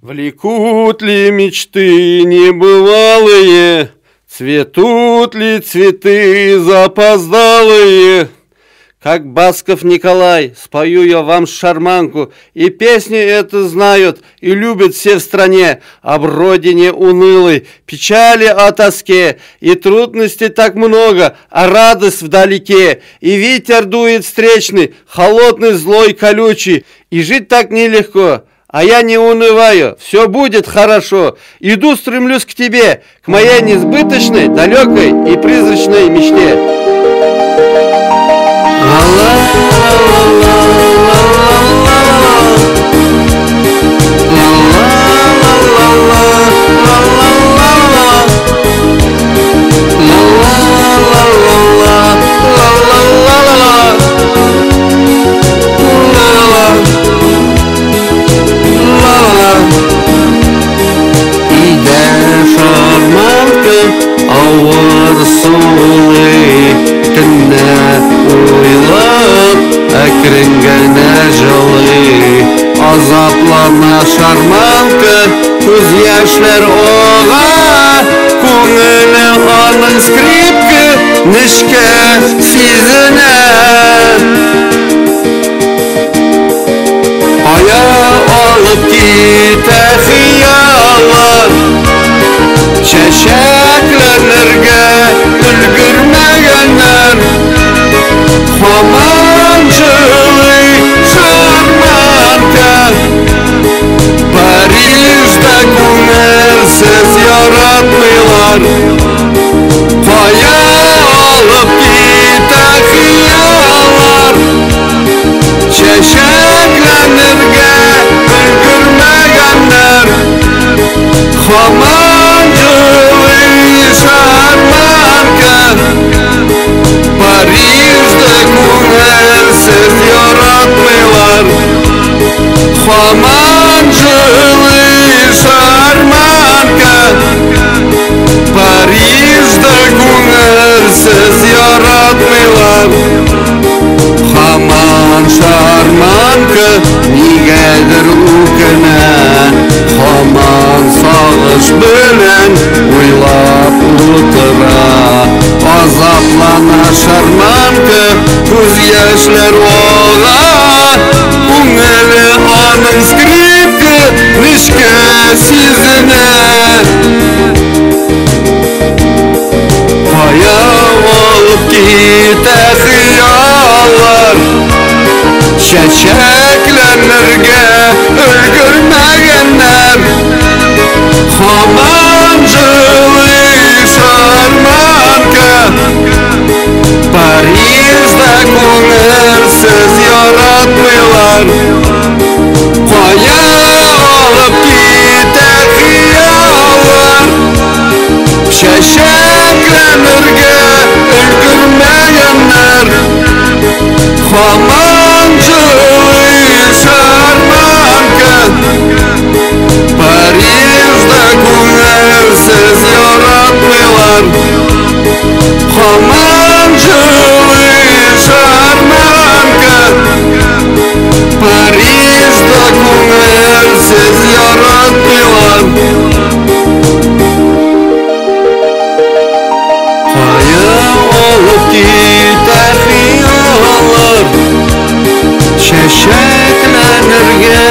Влекут ли мечты небывалые, цветут ли цветы запоздалые? Как Басков Николай, спою я вам шарманку, и песни это знают и любят все в стране. Об родине унылой, печали о тоске, и трудностей так много, а радость вдалеке. И ветер дует встречный, холодный, злой, колючий, и жить так нелегко. А я не унываю, все будет хорошо. Иду, стремлюсь к тебе, к моей несбыточной, далекой и призрачной мечте. Өйдә шарманка авыр сулый, төнлә уйлап әкрен генә җылый. Азаплана шарманка, күз яшьләр ага, күңеле аның скрипка нечкә сизенә. Кая алып китә хыяллар, чәчәкләнергә өлгермәгәннәр. Һаман җылый шарманка, Парижда күңелсез яратмыйлар. Кая алып китә хыяллар, чәчәкләнергә өлгермәгәннәр. Һаман җылый шарманка, Парижда күңелсез яратмыйлар. Һаман җылый шарманка, Парижда күңелсез яратмыйлар. Һаман шарманка нигәдер үкенә, һаман сагыш белән уйлап утыра. Азаплана шарманка, күз яшьләр ага, күңеле аның скрипка нечкә сизенә. Кая алып китә хыяллар, чәчәкләнергә өлгермәгәннәр. Һаман җылый шарманка, Парижда күңелсез яратмыйлар. Кая алып китә хыяллар, чәчәкләнергә өлгермәгәннәр. Һаман җылый шарманка, Парижда күңелсез яратмыйлар. Һаман җылый шарманка, Парижда күңелсез яратмыйлар. Кая алып китә хыяллар, чәчәкләнергә